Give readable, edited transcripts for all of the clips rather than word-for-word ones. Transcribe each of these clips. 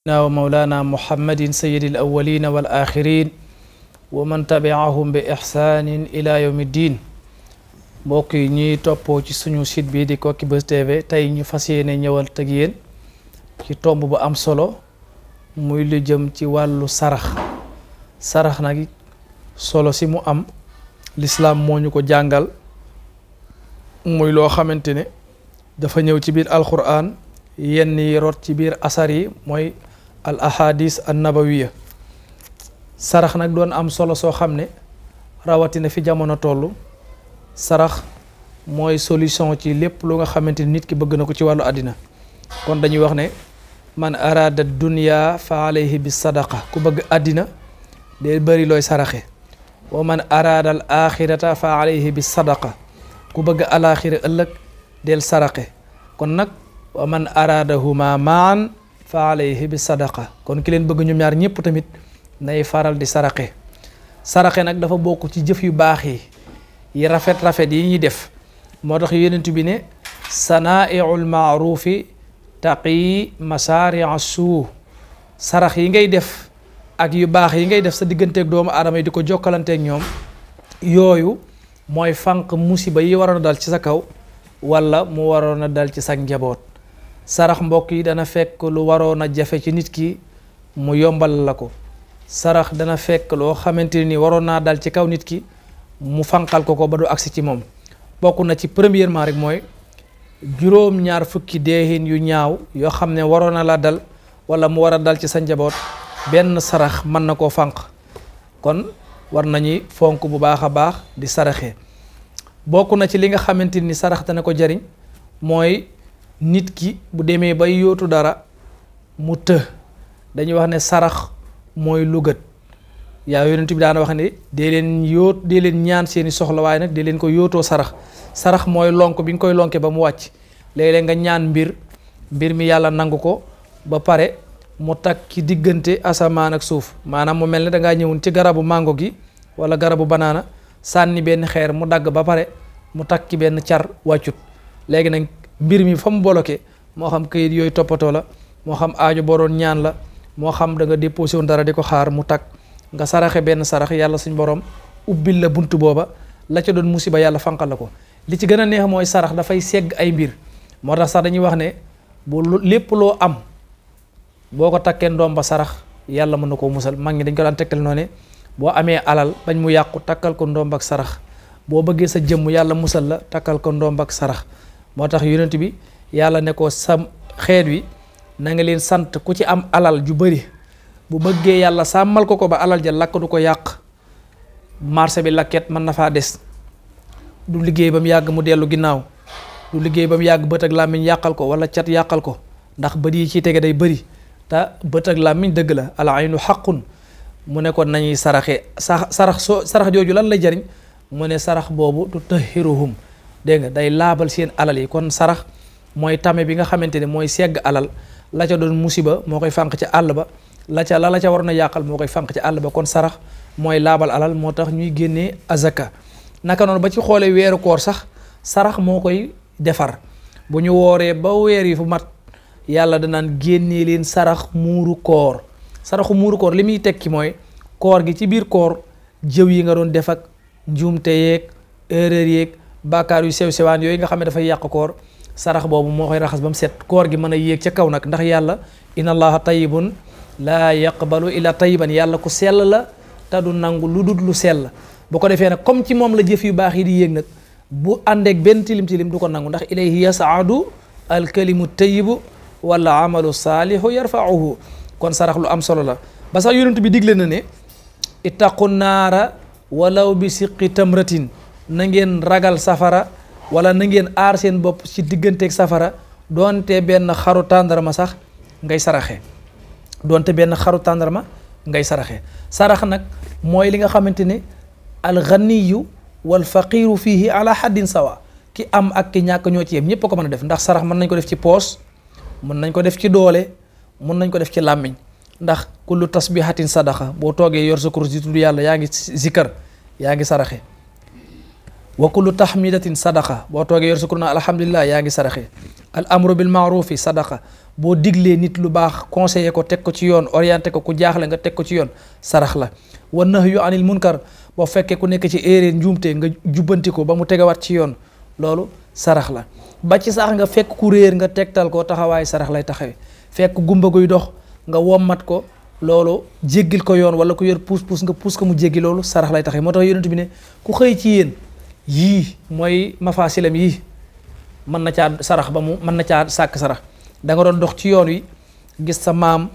ومولانا محمد سيد الأولين والآخرين ومن تبعهم بإحسان إلى يوم الدين mbokk yi ñuy toppoo ci suñu site bi di Koki Buzz TV tey ñu fas yéene ñëwal teg yéen ci tomb bu am solo muy lu jëm ci wàllu sarax nag solo si mu am l'islam moo ñu ko jàngal muy loo xamante ne dafa ñëw ci biir alquran yenn yi rot ci biir asar yi mooy al ahadis an nabawiya sarax nag doon am solo soo xam ne rawatina fi jamono toll sarax mooy solution ci lépp lu nga xamante ni nit ki bëgg na ko ci wàllu àddina kon dañuy wax ne man arada dunya fa alayhi bis sadaqa ku bëgg àddina del bëri looy saraxe wa man arada al axirata fa alayhi bis sadaqa ku bëgg alaxira ëllëg del saraxe kon nag wa man aradahuma maan fa alayhi bis sadaqa kon ki leen bëgg ñoom ñaar ñëpp tamit nay faral di saraxe nag dafa bokk ci jëf yu baax yi rafet yi ñuy def moo tax yonent bi ne sanaa'iul maarufi taqi masaari'a suu sarax yi ngay def ak yu baax yi ngay def sa digganteeg doomu aadama yi di ko jokkalanteeg ñoom yooyu mooy fànq musiba yi waroon a dal ci sa kaw wala mu waroon a dal ci sa njaboot sarax mbokk yi dana fekk lu waroon a jafe ci nit ki mu yombal la ko sarax dana fekk loo xamante ni waroon naa dal ci kaw nit ki mu fanqal ko ba du agsi ci moom bokk na ci premièrement rek mooy juróom-ñaar fukki deexin yu ñaaw yoo xam ne waroon na la dal wala mu war a dal ci sa njaboot benn sarax mën na koo fànq kon war nañuy fonk bu baax a baax di saraxee bokk na ci li nga xamante ni sarax dana ko jariñ mooy nit ki bu demee bay yóotu dara mu dañuy wax ne sarax mooy lugat yaa yonent bi daana wax ne dee leen ñaan seeni soxla waaye nag dee leen ko yóotoo sarax mooy lonk bi nga koy lonke ba mu wàcc léeg-léeg nga ñaan mbir mi yàlla nangu ko ba pare mu takk ci diggante asamaan ak suuf maanaam mu mel ne dangaa ñëwoon ci garabu mango gi wala garabu banaana sànni benn xeer mu dagg ba pare mu takk ci benn car wàccut léegi nag mbir mi fa mu bloqué moo xam këyit yooyu toppatoo la moo xam aajo boo doon ñaan la moo xam da nga déposé woon dara di ko xaar mu takk nga saraxe benn sarax yàlla suñ borom ubbil la bunt booba la ca doon musiba yàlla fanqal la ko li ci gën a neex mooy sarax dafay segg ay mbir moo tax sax dañuy wax ne bu lépp loo am boo ko takkee ndoom ba sarax yàlla mën na koo musal mag ñi dañ ko daan tegtal noonu boo amee alal bañ mu yàqu takkal ko ndoom ak sarax boo bëggee sa jëmm yàlla musal la takkal ko ndoom ak sarax moo tax yonent bi yàlla ne ko sa xeet wi na nga leen sant ku ci am alal ju bari bu bëggee yàlla sàmmal ko ba alal ja lakk du ko yàq marché bi lakket mën na faa des du liggéey ba mu yàgg mu dellu ginnaaw du liggéey ba mu yàgg bët ak làmmiñ yàqal ko wala cat yàqal ko ndax bët yi ciy tege day bëri te bët ak làmmiñ dëgg la al aynu xaqun mu ne ko nañuy saraxe sarax jooju lan lay jariñ mu ne sarax boobu tu tahiruhum dégg nga day laabal seen alal yi kon sarax mooy tame bi nga xamante ne mooy segg alal la ca doon musiba moo koy fànq ca àll ba la ca waroon a yàqal moo koy fànq ci àll ba kon sarax mooy laabal alal moo tax ñuy génnee azaka naka noonu ba ci xoolee weeru koor sax sarax moo koy defar bu ñu wooree ba weer yi fu mat yàlla danaan génnee leen sarax muuru koor saraxu muuru koor li muy tekki mooy koor gi ci biir koor jëw yi nga doon def ak njuumte yeeg erreur yeeg bàkkaar yu sew-sewaan yooyu nga xam ne dafay yàq koor sarax boobu moo koy raxas ba mu set koor gi mën a yéeg ca kaw nag ndax yàlla inna allaha tayyibun laa yaqbalu illa tayyiban yàlla ku sell la te du nangu lu dul lu sell bu ko defee nag comme ci moom la jëf yu baax yi di yéeg nag bu àndeek benn tilim du ko nangu ndax ilayhi yasaadu alkalimu tayyibu wala amalu saalihu yarfauhu kon sarax lu am solo la ba sax yonent bi digle na ne ittaqu naara walaw bi siqi tamratin na ngeen ragal safara wala na ngeen aar seen bopp ci digganteeg safara doonte benn xaru tàndarma sax ngay saraxe sarax nag mooy li nga xamante ne alganiyu wal faqiru fihi ala haddin sawa ki am ak ki ñàkk ñoo ci yem ñépp a ko mën a def ndax sarax mën nañ ko def ci poos mën nañ ko def ci doole mën nañ ko def ci làmmiñ ndax kullu tasbihatin sadaqa boo toogee yor sa kurus di tudd yàlla yaa ngi zikkar yaa ngi saraxe wa kullu tahmidatin sadaqa boo toogee yor sukkur na alhamdulilah yaa ngi saraxe. al amru bil maarufi sadaqa boo diglee nit lu baax conseiller ko teg ko ci yoon orienté ko ku jaaxle nga teg ko ci yoon sarax la. wa nahyu anil munkar boo fekkee ku nekk ci erreur njuumte nga jubbanti ko ba mu tegawaat ci yoon loolu sarax la. ba ci sax nga fekk ku réer nga tegtal ko taxawaay sarax lay taxawee. fekk gumba guy dox nga wommat ko loolu jéggil ko yoon wala ku yor puus nga puus ko mu jéggi loolu sarax lay taxawee moo tax yonent bi ne ku xëy ci yéen yii mooy mafaasilam yii mën na caa sarax ba mu mën na caa sàkk sarax. da nga doon dox ci yoon wi gis sa maam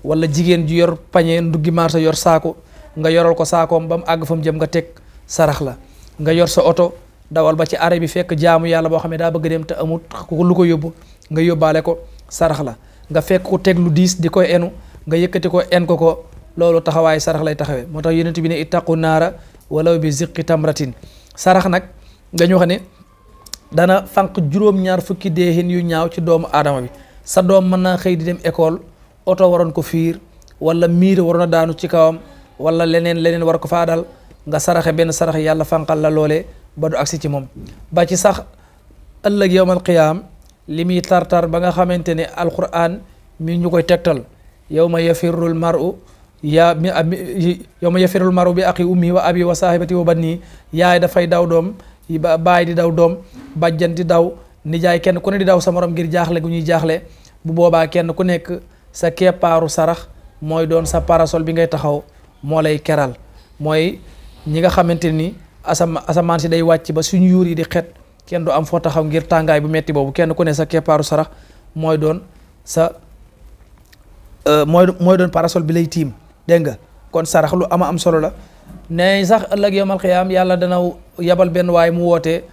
wala jigéen ju yor pañe nduggi marsa yor saako nga yoral ko saakoom ba mu àgg fa mu jëm nga teg sarax la. nga yor sa oto dawal ba ci arrêt bi fekk jaamu yàlla boo xam ne daa bëgg dem te amut lu ko yóbbu nga yóbbaale ko sarax la. nga fekk ku teg lu diis di koy enu nga yëkkati ko en ko loolu taxawaay sarax lay taxawee moo tax yonent bi ne ittaqu naara walaw bi ziqi tamratin. sarax nag dañu wax ne dana fànq juróom-ñaar fukki deexin yu ñaaw ci doomu aadama bi. sa doom mën naa xëy di dem école oto waroon ko fiir wala miir waroon a daanu ci kawam wala leneen war ko faa dal nga saraxe benn sarax yàlla fànqal la loolee ba du agsi ci moom. ba ci sax ëllëg yawmal qiyaam li muy tartar ba nga xamante ne alquran mi ñu koy tegtal yawma yafirrul mar'u yawma yafirrul mar'u bi axi ummi wa abi wa saahibati wa banni yaay dafay daw doom baay di daw doom bàjjan di daw nijaay kenn ku ne di daw sa morom ngir jaaxle gu ñuy jaaxle. bu boobaa kenn ku nekk sa keppaaru sarax mooy doon sa parasol bi ngay taxaw moo lay keral mooy ñi nga xamante ni asamaan si day wàcc ba suñu yuur yi di xet kenn du am foo taxaw ngir tàngaay bu metti boobu kenn ku ne sa keppaaru sarax mooy doon sa mooy doon parasol bi lay tiim dégg nga kon sarax lu am solo la. ne sax ëllëg yawmal qiyaam yàlla dana yabal benn waay mu wootee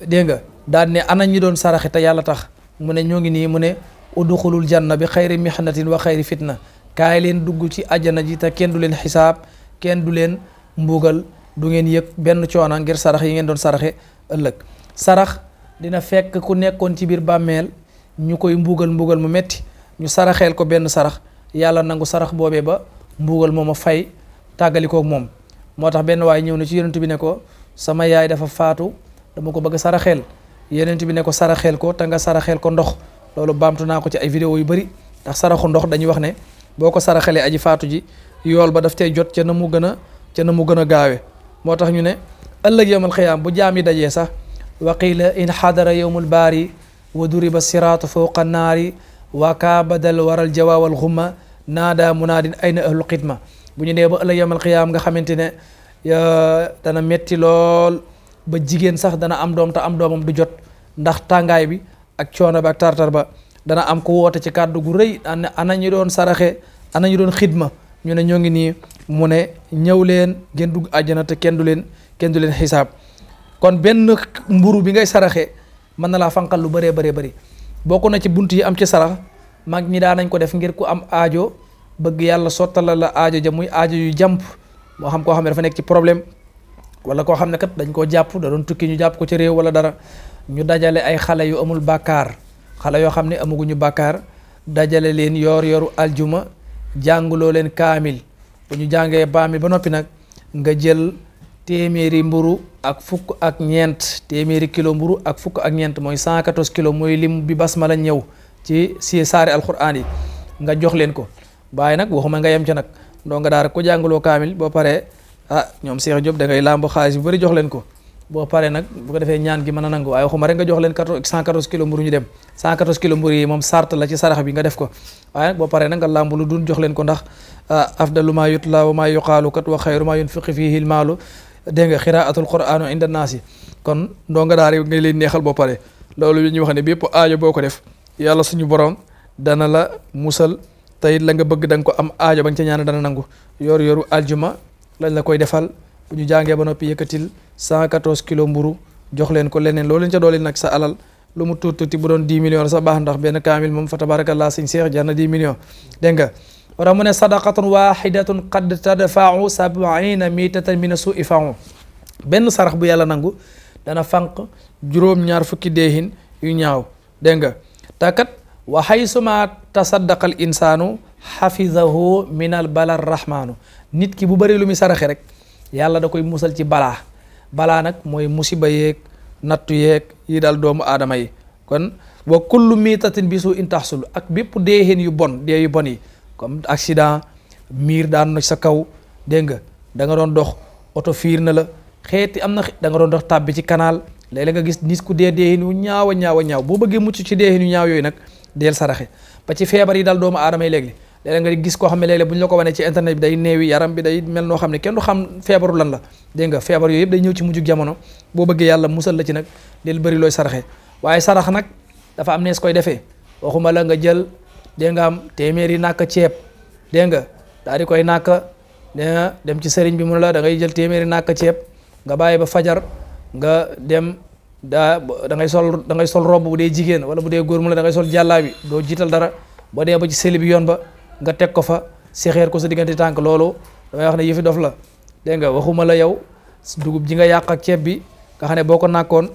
dégg nga daal ne ana ñi doon saraxe te yàlla tax mu ne ñoo ngi nii mu ne udxulul janna bi xayri mihnatin wa xayri fitna kaay leen dugg ci àjjana ji te kenn du leen xisaab kenn du leen mbugal du ngeen yëg benn coona ngir sarax yi ngeen doon saraxe ëllëg. sarax dina fekk ku nekkoon ci biir bàmmeel ñu koy mbugal mu metti ñu saraxeel ko benn sarax yàlla nangu sarax boobee ba mbugal moom a fay tàggalikook moom. moo tax benn waaye ñëw na ci yonent bi ne ko sama yaay dafa faatu dama ko bëgg saraxeel yonent bi ne ko saraxeel ko te nga saraxeel ko ndox. loolu baamtu naa ko ci ay vidéo yu bari ndax saraxu ndox dañuy wax ne boo ko saraxelee aji faatu ji yool ba daf tey jot ca na mu gën a gaawe moo tax ñu ne ëllëg yawmal qiyaam bu jaam yi dajee sax wa qiila in xadara yawmul baari wa duriba siraatu fawqa naari wa kaabadal waral jawaawal xumma naada munaadin ayna ahlul xidma bu ñu nee ba ëllëg yawmal qiyaam nga xamante ne dana metti lool ba jigéen sax dana am doom te am doomam du jot ndax tàngaay bi ak coono ba ak tartar ba dana am ko woote ci kàddu gu rëy ana ñu doon saraxe ana ñu doon xidma ñu ne ñoo ngi nii mu ne ñëw leen ngeen dugg àjjana te kenn du leen xisaab. kon benn mburu bi ngay saraxe mën na laa fanqal lu bëree bëri bokk na ci bunt yi am ci sarax mag ñi daan nañ ko def ngir ku am aajo bëgg yàlla sottal la aajo ja muy aajo yu jàmp moo xam koo xam ne dafa nekk ci problème wala koo xam ne kat dañ koo jàpp da doon tukki ñu jàpp ko ci réew wala dara ñu dajale ay xale yu amul bàkkaar xale yoo xam ne amaguñu bàkkaar dajale leen yoru aljuma jàngloo leen kaamil bu ñu jàngee baamil ba noppi nag nga jël téeméeri mburu ak fukk ak ñeent téeméeri kilo mburu ak fukk ak ñeent mooy 114 kilo mooy lim bi basmala ñëw ci saari alquran yi nga jox leen ko waaye nag waxuma nga yem ca nag ndoo nga daara ko jàngaloo kaamil boo paree ñoom Cheikh Diop da ngay làmb xaalis bu bëri jox leen ko boo paree nag bu ko defee ñaan gi mën a nangu waaye waxuma rek nga jox leen 114 kilo mburu ñu dem 114 kilo mburu yi moom sart la ci sarax bi nga def ko waaye nag boo paree nag nga làmb lu dun jox leen ko ndax afdalu maa yutla wa maa yuqaalu kat wa xayru maa yunfiqu fiihi lmaalu dégg nga xiraatul quraanu inda naasi kon ndoo nga daara ngay leen neexal boo pare loolu li ñuy wax ne bépp aajo boo ko def yàlla suñu borom dana la musal tey la nga bëgg da nga ko am aajo ba nga ca ñaan dana nangu yoru aljuma lañ la koy defal bu ñu jàngee ba noppi yëkkatil 114 kilo mburu jox leen ko leneen loolu leen ca doole nag sa alal lu mu tuuti bu doon 10 millions sa baax ndax benn kaamil moom fa tabarakallah sëñ Seex jar na 10 millions dégg nga wara mu ne sadaqatun wahidatun qad tadfa'u 70 mitatan min su'i fa'u benn sarax bu yàlla nangu dana fànq juróom-ñaar fukki deexin yu ñaaw dégg nga takat wa haysuma tasaddaqa al insanu hafizahu min al bala rahmanu nit ki bu bëri lu muy saraxe rek yàlla da koy musal ci balaa balaa nag mooy musiba yeeg nattu yeeg yi daal doomu aadama yi. kon wa kullu miitatin bi su in taxsul ak bépp deexeen yu bon dee yu bon yi comme accident miir daan na sa kaw dégg nga da nga doon dox oto fiir na la xeeti am na da nga doon dox tàbbi ci canal léeg-léeg nga gis nit ku deexeen yu ñaaw a ñaaw a ñaaw boo bëggee mucc ci deexeen yu ñaaw yooyu nag deel saraxe ba ci feebar yi daal doomu aadama yi léegi léeg-léeg nga gis koo xam ne léeg-léeg bu ñu la ko wanee ci internet bi day neewi yaram bi day mel noo xam ne kenn du xam feebaru lan la dégg nga feebar yooyu yëpp day ñëw ci mujjug jamono boo bëggee yàlla musal la ci nag del bëri looy saraxe waaye sarax nag dafa am nees koy defee waxuma la nga jël dégg nga am téeméeri nàkk ceeb dégg nga daal di koy nàkk dem ci sëriñ bi mu ne la da ngay jël téeméeri nàkk ceeb nga bàyyi ba fajar nga dem da ngay sol robb bu dee jigéen wala bu dee góor mu la da ngay sol jàllaabi doo jiital dara ba dee ba ci seli bi yoon ba nga teg ko fa sexeer ko sa diggante tànk loolu damay wax ne yëfi dof la dégg nga waxuma la yow dugub ji nga yàq ak ceeb bi nga xam ne boo ko nàkkoon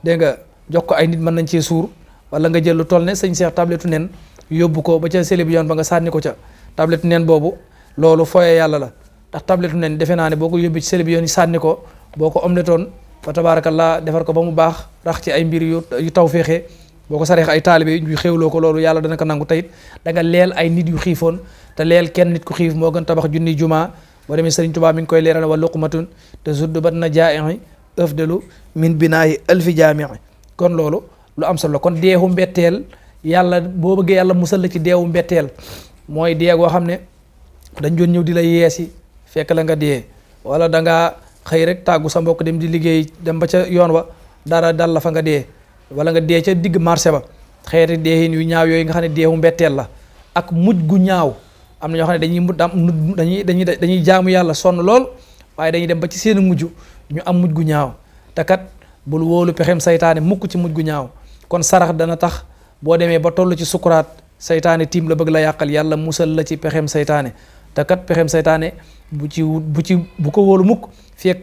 dégg nga jox ko ay nit mën nañ cee suur wala nga jël lu toll ne sëñ Seex tabletu nen yóbbu ko ba ca seli bi yoon ba nga sànni ko ca tabletu nen boobu loolu fooyee yàlla la ndax tabletu nen defe naa ne boo ko yóbbu ci seli bi yoon yi sànni ko boo ko omletoon fa tabaarakallaa defar ko ba mu baax rax ci ay mbir yu taw féexee boo ko sareex ay taalibe yu xéwloo ko loolu yàlla dana ko nangu tayit da nga leel ay nit yu xiifoon te leel kenn nit ku xiif moo gën tabax junni jumaa boo demee Sëriñ Tuubaa mi ngi koy leeral wa luqmatun te zudd bat na jaa'i afdalu min binaayi alfi jaamii kon loolu lu am solo kon deexu mbetteel yàlla boo bëggee yàlla musal la ci deewu mbetteel mooy dee goo xam ne dañ doon ñëw di la yeesi fekk la nga dee wala da ngaa xëy rek tàggu sa mbokk dem di liggéey dem ba ca yoon wa dara dal la fa nga dee wala nga dee ca digg marché ba xeeti deexin yu ñaaw yooyu nga xam ne deexu mbetteel la ak mujj gu ñaaw am na ñoo xam ne dañuy mujj am dañuy jaamu yàlla sonn lool waaye dañuy dem ba ci seen mujj ñu am mujj gu ñaaw te kat bul wóolu pexem saytaane mukk ci mujj gu ñaaw kon sarax dana tax boo demee ba toll ci sukuraat saytaane tiim la bëgg la yàqal yàlla musal la ci pexem saytaane te kat pexem saytaane bu ko wóolu mukk fii ak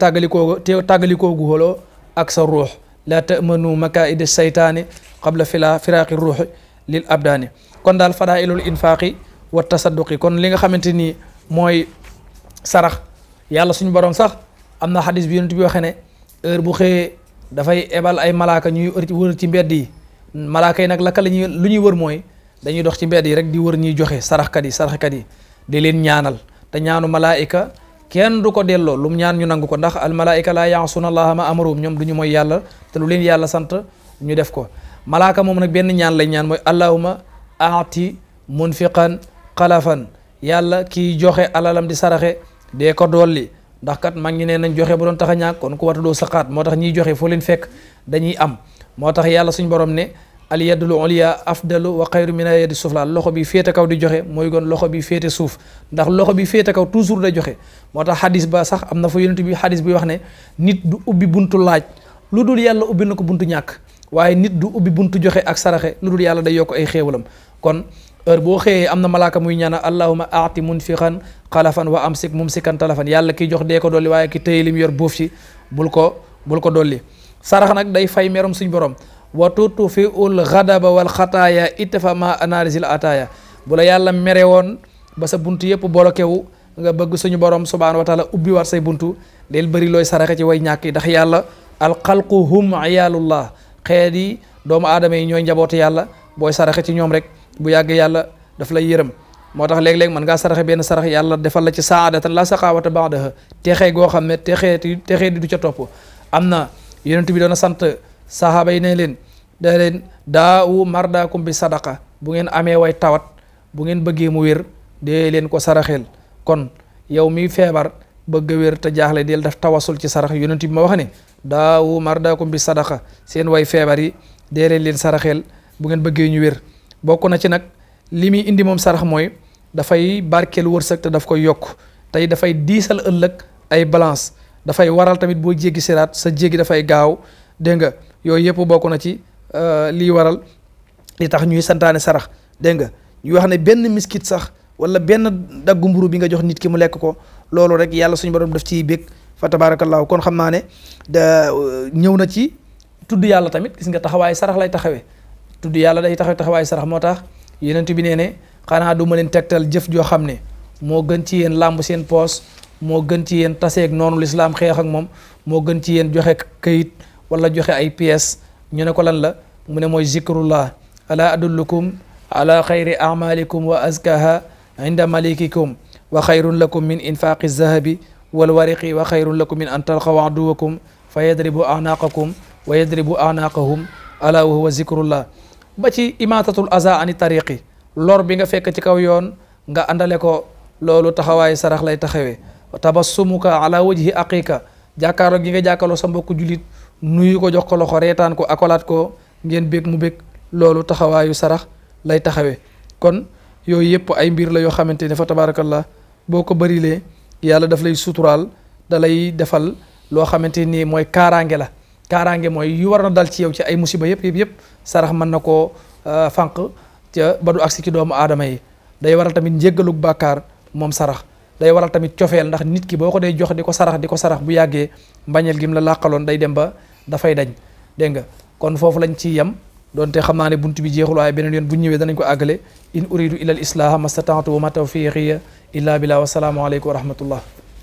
tàggalikoo gu xooloo ak sa ruux la tamanu makaida saytaani qabla firaaqi ruuxi lil abdaani kon daal fadailul infaaqi wa tasadduqi kon li nga xamante ni mooy sarax yàlla suñu borom sax am na xadis bi yonent bi waxee ne heure bu xëyee dafay ebal ay malaaka ñuy wër ci mbedd yi malaaka yi nag laka lu ñuy wër mooy dañuy dox ci mbedd yi rek di wër ñuy joxe saraxkat yi di leen ñaanal te ñaanu malaayika kenn du ko delloo lu mu ñaan ñu nangu ko ndax al malaayika laa yaasuna allaha ma amaruhum ñoom du ñu mooy yàlla te lu leen yàlla sant ñu def ko malaaka moom nag benn ñaan lay ñaan mooy allahuma aati munfiqan xalafan yàlla kii joxe alalam di saraxe dee ko dolli ndax kat mag ñi nee nañ joxe bu doon tax a ñàkk kon ku wata doo saqaat moo tax ñiy joxe foo leen fekk dañuy am moo tax yàlla suñ borom ne al yadul ulya afdalu wa xayru min al yadi sufla loxo bi féete kaw di joxe mooy gon loxo bi féete suuf ndax loxo bi féete kaw toujours day joxe moo tax xadis ba sax am na fa yonent bi xadis bi wax ne nit du ubbi buntu laaj lu dul yàlla ubbi na ko buntu ñàkk waaye nit du ubbi buntu joxe ak saraxe lu dul yàlla day yokk ay xéewalam kon heure boo xëyee am na malaaka muy ñaana allahuma aati munfiqan xalafan wa amsik mumsikan talafan yàlla kiy jox dee ko dolli waaye ki tëye lim yor boof ci bul ko dolli sarax nag day fay merom suñ borom wa tutfi ul ghadaba wal xataaya itfa ma analisil ataaya bu la yàlla mere woon ba sa buntu yëpp bolokewu nga bëgg suñu borom subhanahu wa taala ubbi waat say buntu del bëri looy saraxe ci way ñàkk yi ndax yàlla alxalqu hum iyalullah xeet yi doomu aadama yi ñooy njabootu yàlla booy saraxe ci ñoom rek bu yàggee yàlla daf lay yërëm moo tax léeg-léeg mën ngaa saraxe benn sarax yàlla defal la ci saadatan la saqaawata ba'daha texee goo xam ne texee di du ca topp am na yonent bi doon sant sahaaba yi ne leen da leen daawu mardaakum bi sadaqa bu ngeen amee way tawat bu ngeen bëggee mu wér dee leen ko saraxeel kon yow mi feebar bëgg a wér te jaaxle del daf tawasul ci sarax yonent bi ma wax ne daawu mardaakum bi sadaqa seen way feebar yi dee leen saraxeel bu ngeen bëggee ñu wér bokk na ci nag li muy indi moom sarax mooy dafay barkeel wërsëg te daf koy yokk tey dafay diisal ëllëg ay balance dafay waral tamit boo jéggi siraat sa jéggi dafay gaaw dégg nga yooyu yëpp bokk na ci lii waral li tax ñuy santaane sarax dégg nga ñu wax ne benn miskit sax wala benn daggu mburu bi nga jox nit ki mu lekk ko loolu rek yàlla suñu borom daf ciy bég fa tabaarakallaahu kon xam naa ne da ñëw na ci tudd yàlla tamit gis nga taxawaay sarax lay taxawee tudd yàlla day taxawaay sarax moo tax yonent bi nee ne xanaa du ma leen tegtal jëf joo xam ne moo gën ci yéen làmb seen poos moo gën ci yéen taseeg noonu lislaam xeex ak moom moo gën ci yéen joxe këyit wala joxe ay pièces ñu ne ko lan la mu ne mooy zikrullah ala adullukum ala xayri amalikum wa azkaha inda malikikum wa xayrun lakum min infaqi zahabi wal wariqi wa xayrun lakum min an talqaw aduwakum fa yadribu anaqakum wa yadribu anaqahum ala wa huwa zikrullah ba ci imatatul aza ani tariqi lor bi nga fekk ci kaw yoon nga àndale ko loolu taxawaayu sarax lay taxawee tabassumuka ala wajhi aqiqa jàkkaarloo gi nga jàkkaarloo sa mbokku julit nuyu ko jox ko loxo reetaan ko akolaat ko ngeen bég mu bég loolu taxawaayu sarax lay taxawee kon yooyu yëpp ay mbir la yoo xamante ne fa tabarakallah boo ko bërilee yàlla daf lay suturaal da lay defal loo xamante ni mooy kaaraange la kaaraange mooy yu war na dal ci yow ci ay musiba yëpp sarax mën na koo fànq ca ba du agsi ci doomu aadama yi day waral tamit njéggalug bàkkaar moom sarax day waral tamit cofeel ndax nit ki boo ko day jox di ko sarax bu yàggee mbañeel gim la làqaloon day dem ba dafay dañ dégg nga kon foofu lañ ci yem doonte xam naa ne bunt bi jeexul waaye beneen yoon bu ñëwee danañ ko àggale in uridu ila al islaha mastata'tu wa ma tawfiqiya illa billah wa salaamu aleykum wa rahmatullah